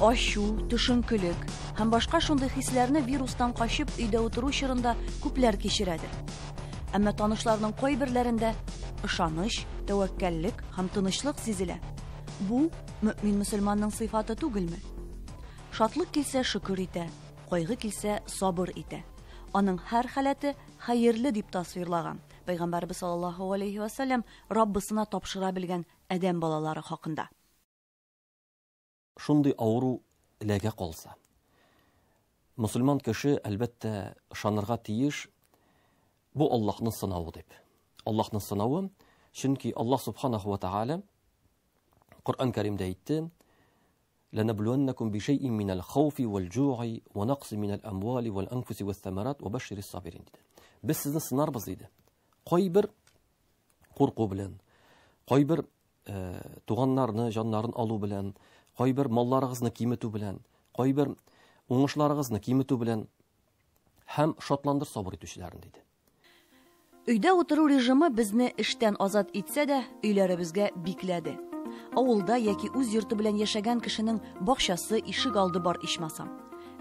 Ачу, төшенкелек һәм башка шундый хисләрне вирустан качып өйдә утыру чорында күпләр кичерәдер. Әмма танышларның кайберләрендә ышаныч, тәвәккәллек һәм тынычлык сизелә. Бу мөэмин мөселманның сыйфаты түгелме? Шатлык килсә шөкер итә, кайгы килсә сабыр итә. Аның һәр халәте хәерле дип тасвирлаган Пәйгамбәрбез саллаллаһу алейһи ва сәлләм Раббысына тапшыра белгән адәм балалары хакында. Шундый авыру эләгә калса, мөселман кеше, әлбәттә, ышанырга тиеш, бу Аллаһның сынавы дип. Аллаһның сынавы, чөнки Аллаһ субханаху ва тааля Коръән Кәримдә әйтте: "Ләнәблуәннәкум бишәйин минәл хауфи вәл җуи ва нақси минәл әмвали вәл анфуси вәс самарат ва башширис сабирин" диде. Без сезне сынарбыз диде. Кайбер курку белән, кайбер туганнарны, җаннарын алу белән, кайбер малларыгызны киметү белән, кайбер уңышларыгызны киметү белән һәм шатландыр сабыр итүчеләрен диде. Өйдә утыру режимы безне эштән азат итсә дә, өйләребезгә бикләде. Авылда яки үз йорты белән яшәгән кешенең бакчасы, ишек алды бар ичмасам.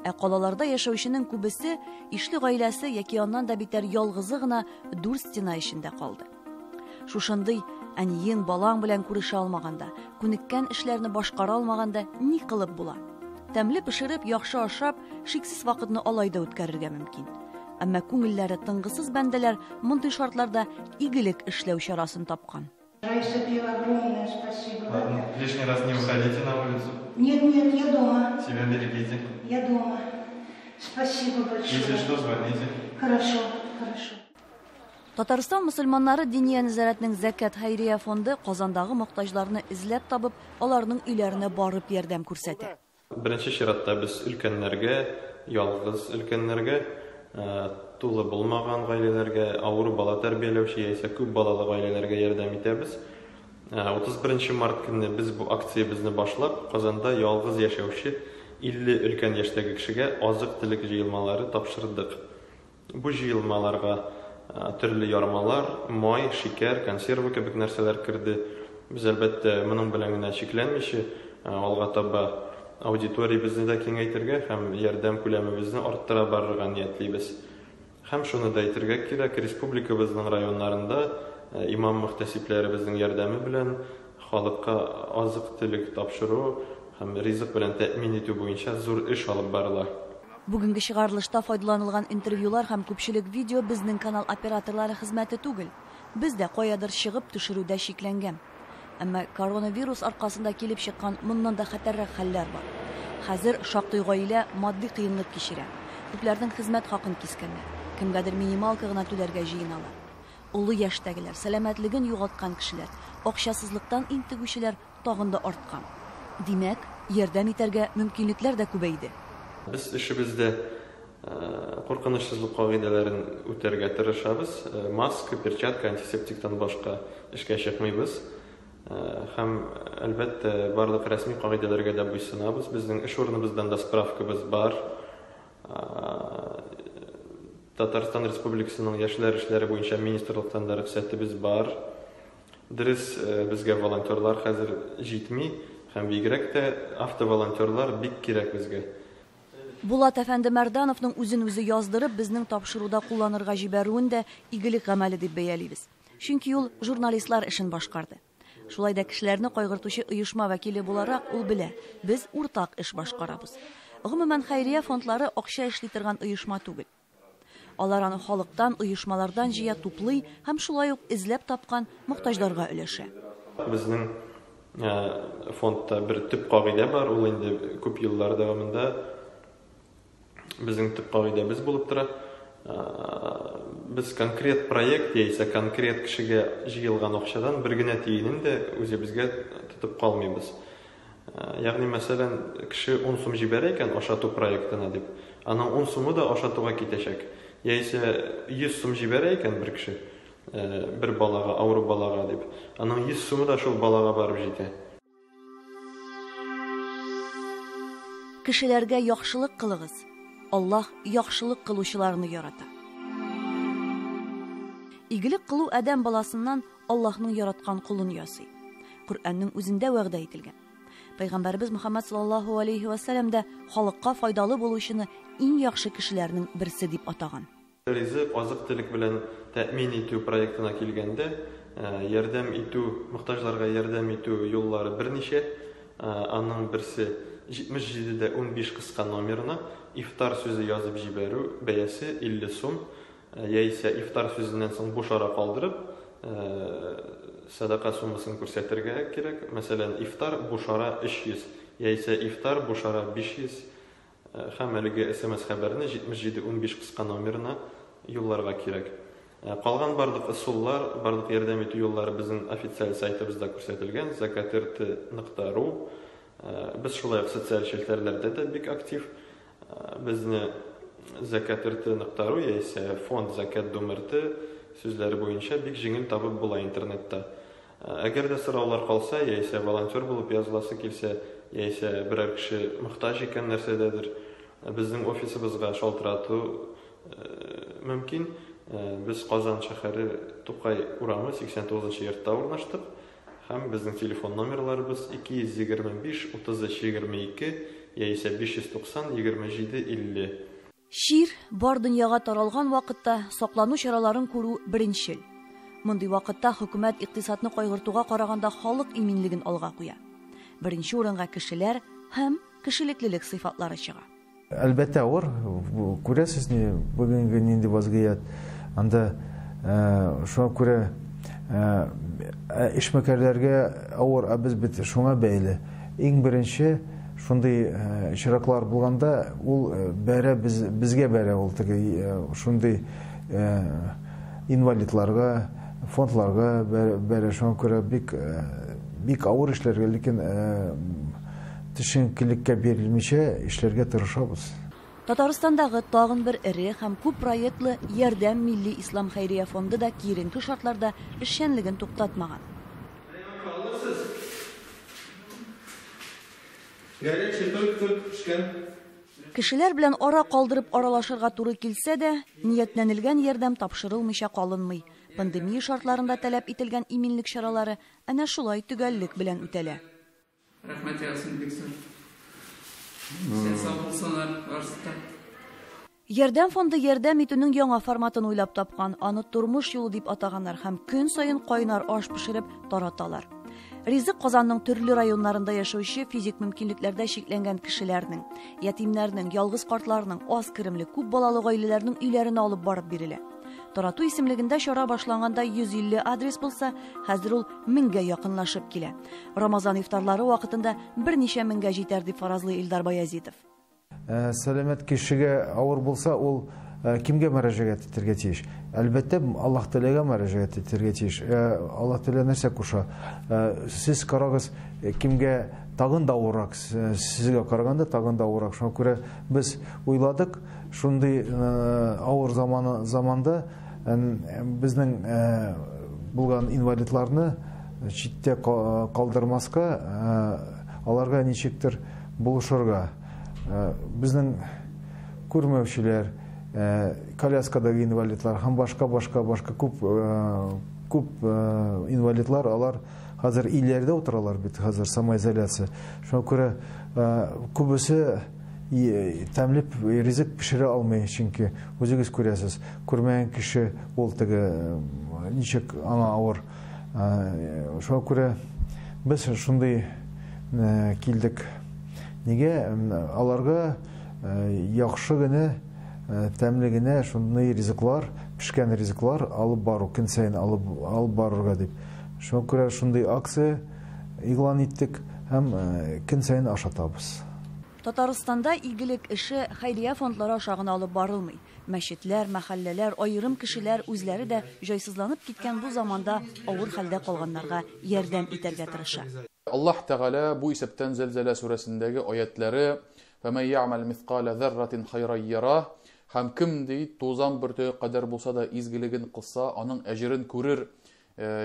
Ә калаларда яшәүченең күбесе ишле гаиләсе яки аннан да битәр ялгызы гына дүрт стена эчендә калды. Шушындый әниең, балаң белән күрешә алмаганда, күнеккән эшләрне башкара алмаганда ни кылып була? Тәмле пешереп, яхшы ашап, шиксез вакытны алай да үткәрергә мөмкин. Әмма күңелләре тынгысыз бәндәләр мондый шартларда игелек эшләү чарасын тапкан. Раиса Пева, огромное спасибо. Ладно, лишний раз не выходите на улицу. Нет, нет, я дома. Себя берегите. Я дома. Спасибо большое. Если что, звоните. Хорошо, хорошо. Татарстан мөселманнары Диния нәзарәтенең Зәкят хәйрия фонды Казандагы мохтаҗларны эзләп табып, аларның өйләренә барып ярдәм күрсәтә. Беренче чиратта без өлкәннәргә, ялгыз өлкәннәргә, тулы булмаган гаиләләргә, авыру бала тәрбияләүче яисә күп балалы гаиләләргә ярдәм итәбез. 31 март көнне без бу акциябезне башлап, Казанда ялгыз яшәүче 50 өлкән яшьтәге кешегә азык-төлек җыелмалары тапшырдык. Бу җыелмаларга төрле ярмалар, май, шикәр, консерва кебек нәрсәләр керде. Без, әлбәттә, моның белән генә чикләнмичә, алга таба аудиториябезне дә киңәйтергә һәм ярдәм күләмебезне арттыра барырга ниятлибез. Һәм шуны да әйтергә кирәк, республикабызның районнарында имам-мөхтәсибләребезнең ярдәме белән халыкка азык-төлек тапшыру һәм ризык белән тәэмин итү буенча зур эш алып барыла. Бүгенге чыгарылышта файдаланылган интервьюлар һәм күпчелек видео безнең канал операторлары хезмәте түгел. Без дә каядыр чыгып төшерүдә чикләнгән. Әмма коронавирус аркасында килеп чыккан моннан да хәтәррәк хәлләр бар. Хәзер шактый гаилә матди кыенлык кичерә. Күпләрнең хезмәт хакын кискәннәр. Кемгәдер минималка гына түләргә җыеналар. Олы яшьтәгеләр, сәламәтлеген югалткан кешеләр, акчасызлыктан интегүчеләр тагын да арткан. Димәк, ярдәм итәргә мөмкинлекләр дә күбәйде. Без эшебездә куркынычсызлык кагыйдәләрен үтәргә тырышабыз. Маска, перчатка, антисептиктан башка эшкә чыкмыйбыз. Һәм, әлбәттә, барлык рәсми кагыйдәләргә дә буйсынабыз. Безнең эш урыныбыздан да справкабыз бар. Татарстан Республикасының яшьләр эшләре буенча министрлыктан да рөхсәтебез бар. Дөрес, безгә волонтерлар хәзер җитми, һәм бигрәк тә автоволонтерлар бик кирәк безгә. Булат әфәнде Мәрдановның үзен үзе яздырып, безнең тапшыруда кулланырга җибәрүен дә игелек гамәле дип бәялибез. Чөнки ул журналистлар эшен башкарды. Шулай да кешеләрне кайгыртучы оешма вәкиле буларак ул белә, без уртак эш башкарабыз. Гомумән, хәйрия фондлары акча эшли торган оешма түгел. Алар аны халыктан, оешмалардан җыя, туплый һәм шулай ук эзләп тапкан мохтаҗларга өләшә. Безнең фондта бер төп кагыйдә бар, ул инде күп еллар дәвамында безнең төп кагыйдәбез булып тора. Без конкрет проект яисә конкрет кешегә җыелган акчадан бер генә тиенен дә үзебезгә тотып калмыйбыз. Ягъни, мәсәлән, кеше 10 сум җибәрә икән ашату проектына дип, аның 10 сумы да ашатуга китәчәк. Яисә 100 сум җибәрә икән бер кеше, бер балага, авыру балага дип, аның 100 сумы да шул балага барып җитә. Кешеләргә яхшылык кылыгыз. Аллаһ яхшылык кылучыларны ярата. Игелек кылу адәм баласыннан Аллаһның яраткан колын ясый. Коръәннең үзендә вәгъдә ителгән. Пәйгамбәребез Мөхәммәд саллаллаһу алейһи вә сәлләм дә халыкка файдалы булучыны иң яхшы кешеләрнең берсе дип атаган. Ризык, азык-төлек белән тәэмин итү проектына килгәндә, ярдәм итү, мохтаҗларга ярдәм итү юллары берничә. Аның берсе, 77 дә 15 кыска номерына ифтар сүзе язып җибәрү, бәясе 50 сум, яисә ифтар сүзеннән соң буш ара калдырып, сәдака суммасын күрсәтергә кирәк. Мәсәлән, ифтар буш ара 300, яисә ифтар буш ара 500. Һәм әлеге смс-хәбәрне 7715 кыска номерына юлларга кирәк. Калган барлык ысуллар, барлык ярдәм итү юллары безнең официаль сайтыбызда күрсәтелгән, закатrt нокта ру. Без шулай ук социаль челтәрләрдә дә бик актив. Безне закатrt нокта ру яисә фонд закат дом рт сүзләре буенча бик җиңел табып була интернетта. Әгәр дә сораулар калса, яисә волонтер булып языласы килсә, яисә берәр кеше мохтаҗ икән нәрсәдәдер, безнең офисыбызга шалтырату мөмкин. Без Казан шәһәре Тукай урамы 89 нчы йортта урнаштык һәм безнең телефон номерларыбыз 225 33 22 яисә 590 27 50. Чир бар дөньяга таралган вакытта саклану чараларын күрү беренчел. Мондый вакытта хөкүмәт икътисадны кайгыртуга караганда халык иминлеген алга куя. Беренче урынга кешеләр һәм кешелеклелек сыйфатлары чыга. Әлбәттә, авыр. Күрәсез, ни, бүгенге нинди вазгыять. Анда шуңа күрә эшмәкәрләргә авыр, ә без бит шуңа бәйле. Иң беренче шундый очраклар булганда, ул бәрә без, безгә бәрә ул теге шундый инвалидларга, фондларга бәрә. Шуңа күрә бик бик авыр эшләргә, ләкин төшенкелеккә бирелмичә эшләргә тырышабыз. Татарстандагы тагын бер эре һәм күп проектлы Ярдәм милли ислам хәйрия фонды да киеренке шартларда эшчәнлеген туктатмаган. Кешеләр белән ара калдырып аралашырга туры килсә дә, ниятләнелгән ярдәм тапшырылмыйча калынмый. Пандемия шартларында таләп ителгән иминлек чаралары әнә шулай төгәллек белән үтәлә. Рәхмәт яусын бик зур. Исән сау булсыннар барысы да. Ярдәм фонды ярдәм итүнең яңа форматын уйлап тапкан. Аны тормыш юлы дип атаганнар һәм көн саен кайнар аш пешереп тараталар. Ризык Казанның төрле районнарында яшәүче физик мөмкинлекләрдә чикләнгән кешеләрнең, ятимнәрнең, ялгыз картларның, аз керемле, күп балалы гаиләләрнең өйләренә алып барып бирелә. Тарату исемлегендә чара башланганда 150 адрес булса, хәзер ул меңгә якынлашып килә. Рамазан ифтарлары вакытында берничә меңгә җитәр дип фаразлый Илдар Баязитов. Э, сәламәт кешегә авыр булса, ул э, кемгә мөрәҗәгать итәргә тиеш? Әлбәттә, Аллаһ Тәгаләгә мөрәҗәгать итәргә тиеш. Э, Аллаһ Тәгалә нәрсә куша? Сез карагыз, кемгә тагын да авыррак, сезгә караганда тагын да авыррак. Шуңа күрә без уйладык, Шундый авыр заманы, заманда безнең булган инвалидларны читтә калдырмаска, аларга ничектер булышырга. Безнең күрмәүчеләр, коляскадагы инвалидлар һәм башка башка башка күп күп инвалидлар алар хәзер өйләрдә утыралар бит хәзер самоизоляция. Шуңа күрә күбесе Тәмле ризык пешерә алмый, чөнки үзегез күрәсез, күрмәгән кеше ул теге ничек аңа авыр. Шуңа күрә без шундый килдек. Нигә аларга яхшы генә, тәмле генә шундый ризыклар, пешкән ризыклар алып бару, көн саен алып алып барырга дип. Шуңа күрә шундый акция игълан иттек һәм көн саен ашатабыз. Татарстанда игелек эше хәйрия фондлары аша гына алып барылмый. Мәчетләр, мәхәлләләр, аерым кешеләр үзләре дә җайсызланып киткән бу заманда авыр хәлдә калганнарга ярдәм итәргә тырыша. Аллаһ Тәгалә бу исәптән Зәлзәлә сүрәсендәге аятьләре, Фәмән йәгъмәл мискалә зәррәтин хайран ярah, һәм кем, ди, тузан бөртеге кадәр булса да изгелеген кылса, аның әҗерен күрер,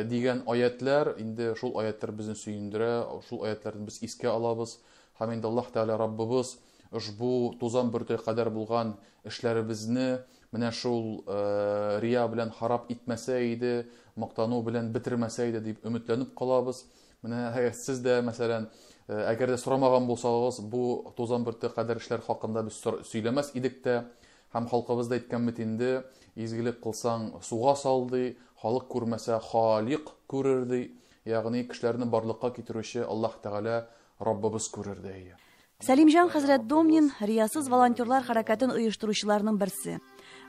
дигән аятьләр, инде шул аятьләр безне сөендерә, шул аятьләрне без искә алабыз. Һәм инде Аллаһ Тәгалә Раббыбыз ошбу тузан бөртеге кадәр булган эшләребезне менә шул рия белән харап итмәсә иде, мактану белән бетермәсә иде дип өметләнеп калабыз. Менә сез дә, мәсәлән, Әгәр дә сорамаган булсагыз, бу тузан бөртеге кадәр эшләр хакында без сөйләмәс идек тә. Һәм халкыбыз да әйткән бит инде, изгелек кылсаң, суга сал, ди, халык күрмәсә, Халикъ күрер, ди. Ягъни кешеләрне барлыкка китерүче Аллаһ Тәгалә Раббыбыз күрер, ди. Әйе. Сәлимҗан хәзрәт Домнин, риясыз волонтерлар хәрәкәтен оештыручыларның берсе.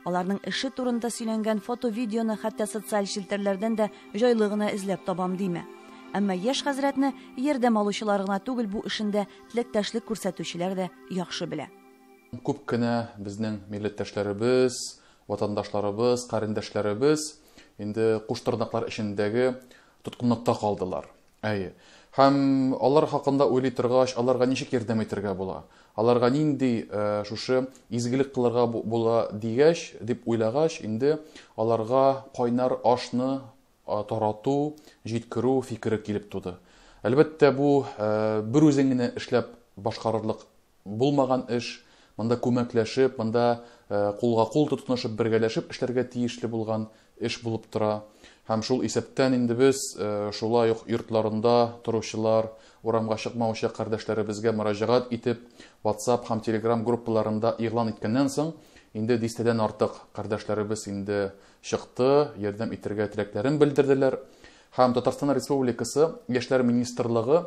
Аларның эше турында сөйләнгән фото-видеоны хәтта социаль челтәрләрдән дә җайлы гына эзләп табам димә. Әмма яшь хәзрәтне ярдәм алучылар гына түгел, бу эшендә теләктәшлек күрсәтүчеләр дә яхшы белә. Күп кенә безнең милләттәшләребез, ватандашларыбыз, карендәшләребез инде куштырнаклар эчендәге тоткынлыкта калдылар. Әйе. Һәм алар хакында уйлый торгач, аларга ничек ярдәм итәргә була? Аларга нинди шушы изгелек кылырга була дигәч, дип уйлагач, инде аларга кайнар ашны тарату, җиткерү фикере килеп туды. Әлбәттә, бу бер үзең генә эшләп башкарырлык Булмаган эш, монда күмәкләшеп, монда кулга-кул тотынышып, бергәләшеп эшләргә тиешле булган эш булып тора. Һәм шул исәптән инде без шулай ук йортларында торучылар, урамга чыкмаучы кардәшләребезгә мөрәҗәгать итеп, WhatsApp һәм Telegram группаларында игълан иткәннән соң, инде дистәдән артык кардәшләребез инде чыкты, ярдәм итәргә теләкләрен белдерделәр. Һәм Татарстан Республикасы Яшьләр министрлыгы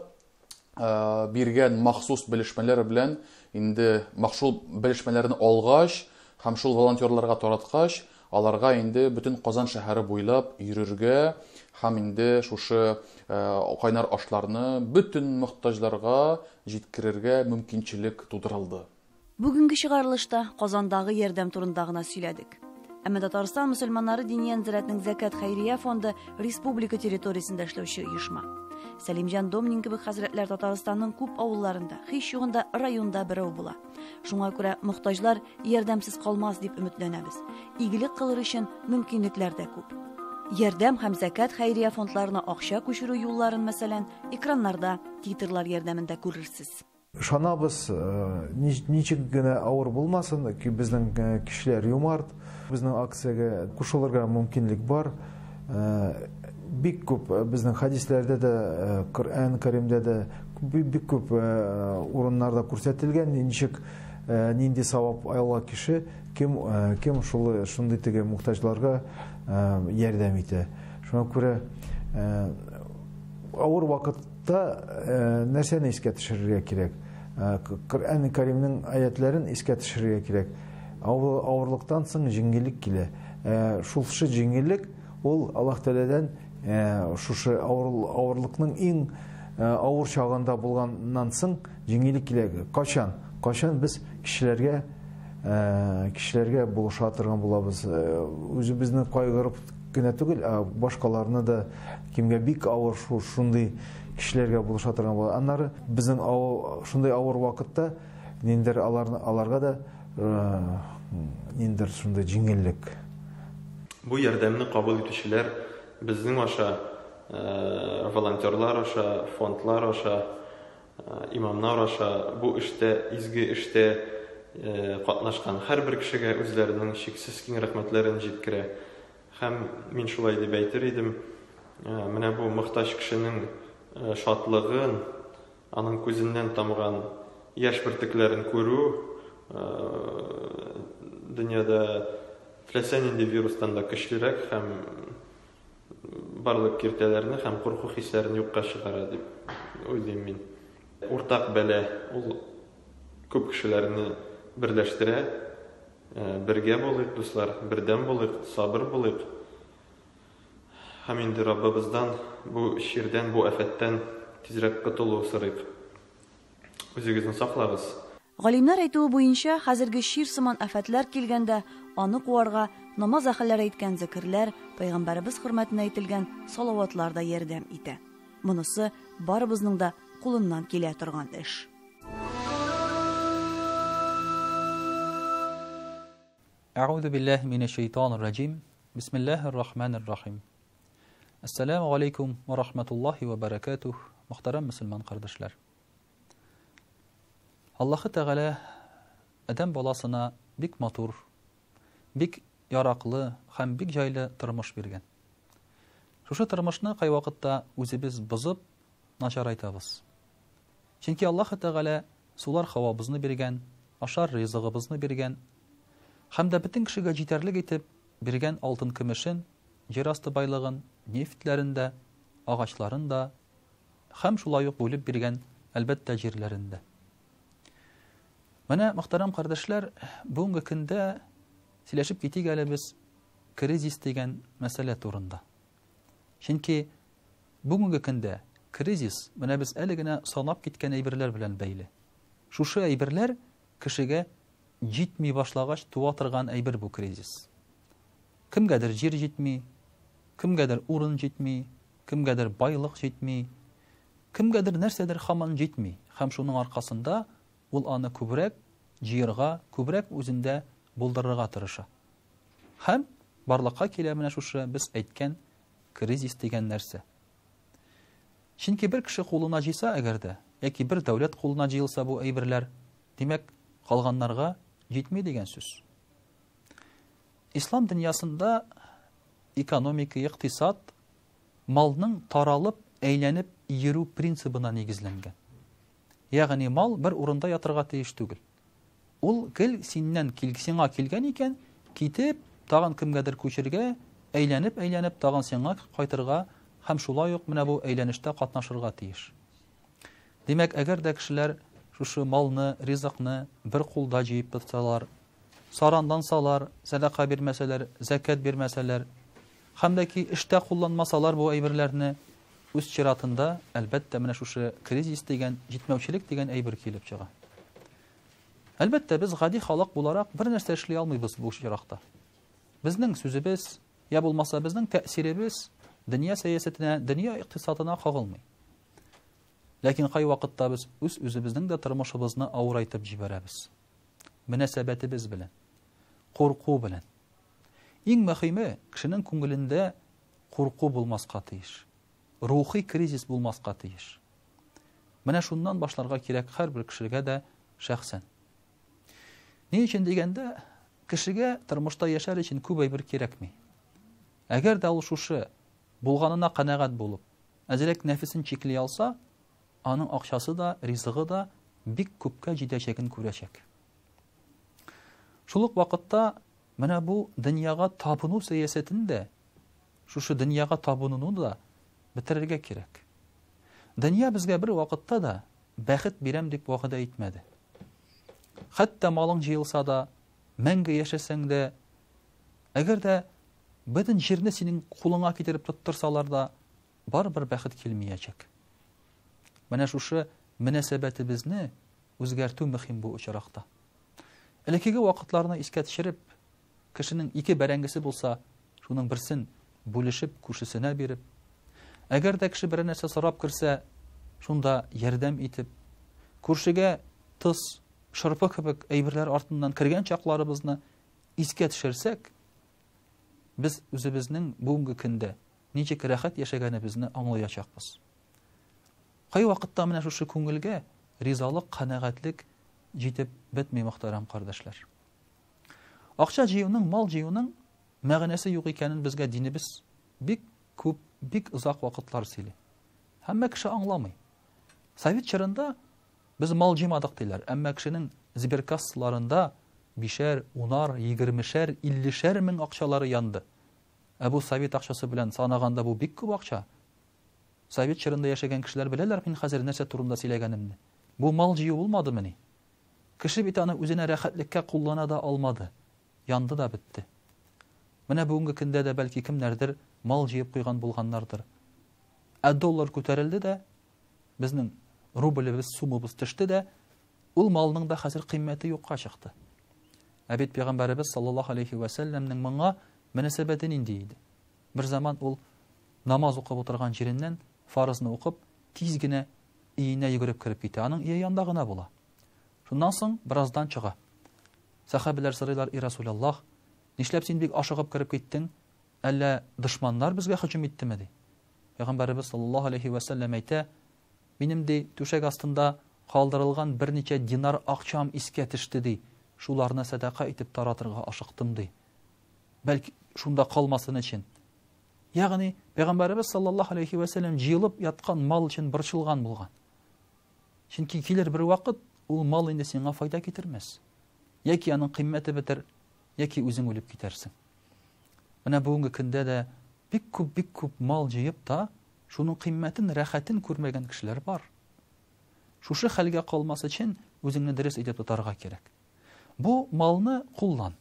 биргән махсус белешмәләр белән инде махсус белешмәләрне алгач һәм шул волонтерларга тараткач, аларга инде бөтен Казан шәһәре буйлап йөрергә һәм инде шушы кайнар ашларны бөтен мохтаҗларга җиткерергә мөмкинчелек тудырылды. Бүгенге чыгарылышта Казандагы ярдәм турында гына сөйләдек. Әмма Татарстан мөселманнары Диния нәзарәтенең Зәкят хәйрия фонды республика территориясендә эшләүче оешма. Сәлимҗан Домнин кебек хәзрәтләр Татарстанның күп авылларында, һич югында районда берәү була. Шуңа күрә мохтаҗлар ярдәмсез калмас дип өметләнәбез. Игелек кылыр өчен мөмкинлекләр дә күп. Ярдәм һәм Зәкят хәйрия фондларына акча күчерү юлларын, мәсәлән, экраннарда титрлар ярдәмендә күрерсез. Ышанабыз, ничек генә авыр булмасын, безнең кешеләр юмарт, безнең акциягә кушылырга мөмкинлек бар. Бик күп безнең хәдисләрдә дә, Коръән Кәримдә дә бик күп урыннарда күрсәтелгән, ничек нинди савап ала кеше, кем кем шул шундый теге мохтаҗларга ярдәм итә. Шуңа күрә авыр вакыт Та нәрсәне искә төшерергә кирәк? Коръән Кәримнең аятларын искә төшерергә кирәк. Авырлыктан соң җиңеллек килә. Шушы җиңеллек ул Аллаһ Тәгаләдән шушы авырлыкның иң авыр чагында булганнан соң җиңеллек килә. Кайчан? Кайчан без кешеләргә кешеләргә булыша торган булабыз. Үзебезне кайгырып кенә түгел, ә башкаларны да кемгә бик авыр шундый кешеләргә булыша торган була. Аннары безнең шундый авыр вакытта ниндер аларны аларга да ниндер шундый җиңеллек. Бу ярдәмне кабул итүчеләр безнең аша, волонтерлар аша, фондлар аша, имамнар аша бу эштә, изге эштә катнашкан һәрбер кешегә үзләренең чиксез киң рәхмәтләрен җиткерә. Һәм мин шулай дип әйтер идем, менә бу мохтаҗ кешенең шатлыгын, аның күзеннән тамган яшь бөртекләрен күрү дөньяда теләсә нинди вирустан да көчлерәк һәм барлык киртәләрне һәм курку хисләрен юкка чыгара дип уйлыйм мин. Уртак бәла ул күп кешеләрне берләштерә. Бергә булыйк, дуслар, бердәм булыйк, сабыр булыйк. Һәм инде Раббыбыздан бу чирдән, бу афәттән тизрәк котылу сорыйк. Үзегезне саклагыз. Галимнәр әйтүе буенча, хәзерге чир сыман афәтләр килгәндә, аны куарга намаз әһелләре әйткән зекерләр, пәйгамбәребез хөрмәтенә әйтелгән салаватлар да ярдәм итә. Монысы барыбызның да кулыннан килә торган эш. Әгъузу биллаһи минәш шәйтанир раҗим. Бисмиллаһир рахманир рахим. Әссәламү галәйкүм вә рахматуллаһи вә бәрәкәтүһ, мөхтәрәм мөселман кардәшләр. Аллаһы Тәгалә адәм баласына бик матур, бик яраклы һәм бик җайлы тормыш биргән. Шушы тормышны кайвакытта үзебез бозып, начарайтабыз. Чөнки Аллаһы Тәгалә сулар һавабызны биргән, ашар ризыгыбызны биргән һәм дә бөтен кешегә җитәрлек итеп биргән алтын-көмешен, җир асты байлыгын, нефтьләрен дә, агачларын да һәм шулай ук бүлеп биргән, әлбәттә, җирләрен дә. Менә, мөхтәрәм кардәшләр, бүгенге көндә сөйләшеп китик әле без кризис дигән мәсьәлә турында. Чөнки бүгенге көндә кризис менә без әле генә санап киткән әйберләр белән бәйле. Шушы әйберләр кешегә җитми башлагач туа торган әйбер бу кризис. Кемгәдер җир җитми, кемгәдер урын җитми, кемгәдер байлык җитми, кемгәдер нәрсәдер һаман җитми һәм шуның аркасында ул аны күбрәк җыерга, күбрәк үзендә булдырырга тырыша. Һәм барлыкка килә менә шушы без әйткән кризис дигән нәрсә. Чөнки бер кеше кулына җыйса әгәр дә, яки бер дәүләт кулына җыелса бу әйберләр, димәк, калганнарга җитми дигән сүз. Ислам дөньясында экономика, икътисад малның таралып, әйләнеп йөрү принцибына нигезләнгән. Ягъни мал бер урында ятырга тиеш түгел. Ул гел синнән кил, сиңа килгән икән, китеп, тагын кемгәдер күчергә, әйләнеп-әйләнеп тагын сиңа кайтырга һәм шулай ук менә бу әйләнештә катнашырга тиеш. Димәк, әгәр дә кешеләр шушы малны, ризыкны бер кулда җыеп тотсалар, саранлансалар, сәдака бирмәсәләр, зәкят бирмәсәләр, һәм дә ки эштә кулланмасалар бу әйберләрне, үз чиратында, әлбәттә, менә шушы кризис дигән, җитмәүчелек дигән әйбер килеп чыга. Әлбәттә, без гади халык буларак бер нәрсә эшли алмыйбыз бу очракта. Безнең сүзебез, я булмаса безнең тәэсиребез дөнья сәясәтенә, дөнья икътисадына кагылмый. Ләкин кайвакытта без үз-үзебезнең дә тормышыбызны авырайтып җибәрәбез. Мөнәсәбәтебез белән, курку белән. Иң мөһиме, кешенең күңелендә курку булмаска тиеш. Рухи кризис булмаска тиеш. Менә шуннан башларга кирәк һәрбер кешегә дә шәхсән. Ни өчен дигәндә, кешегә тормышта яшәр өчен күп әйбер кирәкми. Әгәр дә ул шушы булганына канәгать булып, әзрәк нәфесен чикли алса, аның акчасы да, ризыгы да бик күпкә җитәчәген күрәчәк. Шул ук вакытта менә бу дөньяга табыну сәясәтен дә, шушы дөньяга табынуны да бетерергә кирәк. Дөнья безгә бер вакытта да бәхет бирәм дип вәгъдә итмәде. Хәтта малың җыелса да, мәңге яшәсәң дә, әгәр дә бөтен җирне синең кулыңа китереп тоттырсалар да, барыбер бәхет килмиячәк. Менә шушы мөнәсәбәтебезне үзгәртү мөһим бу очракта. Элеккеге вакытларны искә төшереп, кешенең ике бәрәңгесе булса, шуның берсен бүлешеп күршесенә биреп, әгәр дә кеше берәр нәрсә сорап керсә, шунда ярдәм итеп, күршегә тоз, шырпы кебек әйберләр артыннан кергән чакларыбызны искә төшерсәк, без үзебезнең бүгенге көндә ничек рәхәт яшәгәнебезне аңлаячакбыз. Кайвакытта менә шушы күңелгә ризалык, канәгатьлек җитеп бетми, мөхтәрәм кардәшләр. Акча җыюның, мал җыюның мәгънәсе юк икәнен безгә динебез бик күп, бик озак вакытлар сөйли. Һәммә кеше аңламый. Совет чорында без мал җыймадык диләр, әмма кешенең сберкассаларында бишәр, унар, егермешәр, иллешәр мең акчалары янды. Ә бу совет акчасы белән санаганда бу бик күп акча. Совет чорында яшәгән кешеләр беләләр мин хәзер нәрсә турында сөйләгәнемне. Бу мал җыю булмадымыни? Кеше бит аны үзенә рәхәтлеккә куллана да алмады. Янды да бетте. Менә бүгенге көндә дә бәлки кемнәрдер мал җыеп куйган булганнардыр. Ә доллар күтәрелде дә, безнең рублебез, сумыбыз төште дә, ул малның да хәзер кыйммәте юкка чыкты. Ә бит пәйгамбәребез саллаллаһу алейхи вә сәлләмнең моңа мөнәсәбәте нинди иде? Бер заман ул намаз укып утырган җиреннән фарызны укып, тиз генә өенә йөгереп кереп китә. Аның өе янда гына була. Шуннан соң бераздан чыга. Сәхабәләр сорыйлар, И Расулаллаһ, нишләп син бик ашыгып кереп киттең? Әллә дошманнар безгә һөҗүм иттеме? ди. Пәйгамбәребез саллаллаһу алейхи вә сәлләм әйтә, Минем, ди, түшәк астында калдырылган берничә динар акчам искә төште, ди, шуларны сәдака итеп таратырга ашыктым, ди. Бәлки, шунда калмасын өчен. Ягъни, Пәйгамбәребез саллаллаһу алейхи вә сәлләм җыелып яткан мал өчен борчылган булган. Чөнки килер бер вакыт, ул мал инде сиңа файда китермәс. Яки аның кыйммәте бетер, яки үзең үлеп китәрсең. Менә бүгенге көндә дә бик күп, бик күп мал җыеп та, шуның кыйммәтен, рәхәтен күрмәгән кешеләр бар. Шушы хәлгә калмас өчен үзеңне дөрес итеп тотарга кирәк. Бу малны куллан.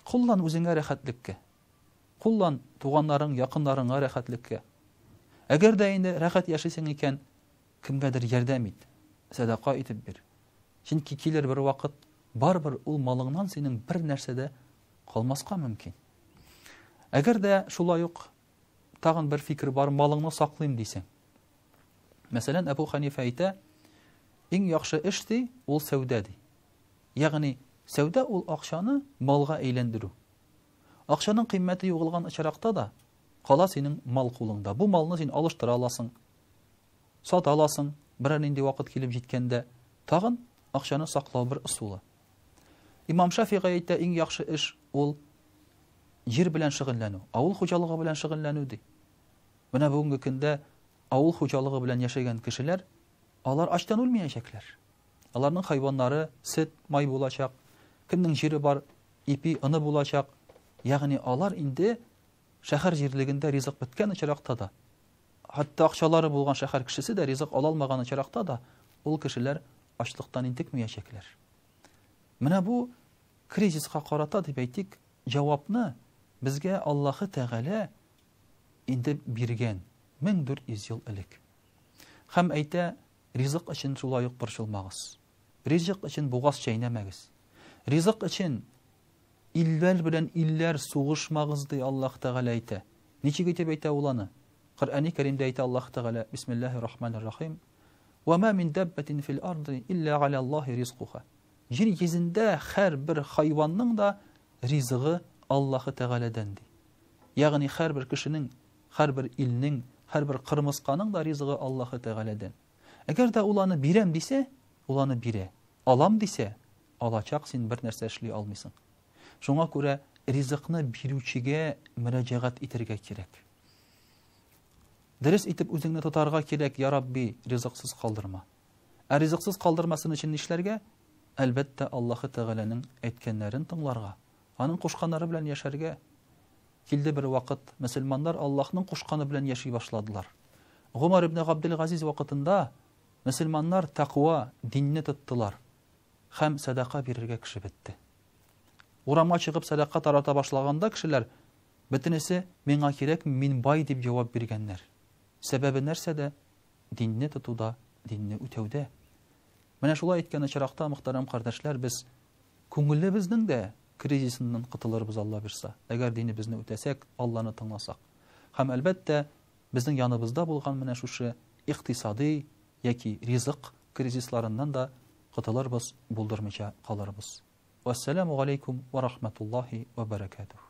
Куллан үзеңә рәхәтлеккә. Куллан туганнарың, якыннарыңа рәхәтлеккә. Әгәр дә инде рәхәт яшисең икән, кемгәдер ярдәм ит, сәдака итеп бир. Чөнки килер бер вакыт, барыбер ул малыңнан синең бер нәрсә дә калмаска мөмкин. Әгәр дә шулай ук тагын бер фикер бар, малыңны саклыйм дисәң. Мәсәлән, Әбу Ханифа әйтә, иң яхшы эш ди, ул сәүдә ди. Ягъни сәүдә ул акчаны малга әйләндерү. Акчаның кыйммәте югалган очракта да, кала синең мал кулыңда. Бу малны син алыштыра аласың, сата аласың, берәр нинди вакыт килеп җиткәндә, тагын акчаны саклау бер ысулы. Имам Шафигый әйтә, иң яхшы эш ул җир белән шөгыльләнү, авыл хуҗалыгы белән шөгыльләнү ди. Менә бүгенге көндә авыл хуҗалыгы белән яшәгән кешеләр, алар ачтан үлмәячәкләр. Аларның хайваннары сөт, май булачак. Кемнең җире бар, ипи, оны булачак. Ягъни алар инде шәһәр җирлегендә ризык беткән очракта да, хәтта акчалары булган шәһәр кешесе дә ризык ала алмаган очракта да, ул кешеләр ачлыктан интекмәячәкләр. Менә бу кризиска карата дип әйтик, җавапны безгә Аллаһы Тәгалә инде биргән 1400 ел элек. Һәм әйтә, ризык өчен шулай ук борчылмагыз. Ризык өчен бугаз чәйнәмәгез. Ризык өчен илләр белән илләр сугышмагыз, ди Аллаһ Тәгалә әйтә. Ничек итеп әйтә ул аны? Коръәни Кәримдә әйтә Аллаһ Тәгалә, Бисмиллаһир Рахманир Рахим, Ва ма мин даббатин фил арды илля аля Аллаһи ризкуха. Җир йөзендә һәрбер хайванның да ризыгы Аллаһы Тәгаләдән, ди. Ягъни һәрбер кешенең, һәрбер илнең, һәрбер кырмысканың да ризыгы Аллаһы Тәгаләдән. Әгәр дә ул аны бирәм дисә, ул аны бирә. Алам дисә, алачак, син бер нәрсә эшли алмыйсың. Шуңа күрә ризыкны бирүчегә мөрәҗәгать итәргә кирәк. Дөрес итеп үзеңне тотарга кирәк, я Рабби, ризыксыз калдырма. Ә ризыксыз калдырмасын өчен нишләргә? Әлбәттә, Аллаһы Тәгаләнең әйткәннәрен тыңларга, аның кушканнары белән яшәргә. Килде бер вакыт, мөселманнар Аллаһның кушканы белән яши башладылар. Гомар ибн Габделгазиз вакытында мөселманнар тәкъва, динне тоттылар һәм сәдака бирергә кеше бетте. Урамга чыгып сәдака тарата башлаганда кешеләр бөтенесе миңа кирәкми, мин бай дип җавап биргәннәр. Сәбәбе нәрсәдә? Динне тотуда, динне үтәүдә. Менә шулай иткән очракта, мөхтәрәм кардәшләр, без Күңелебезнең дә кризисыннан котылырбыз, Алла бирса, әгәр динебезне үтәсәк, Алланы тыңласак. Һәм, әлбәттә, безнең яныбызда булган менә шушы икътисадый яки ризык кризисларыннан да котылырбыз, булдырмыйча калырбыз. Вәссәламү галәйкүм вә рахмәтуллаһи вә бәрәкәтүһ.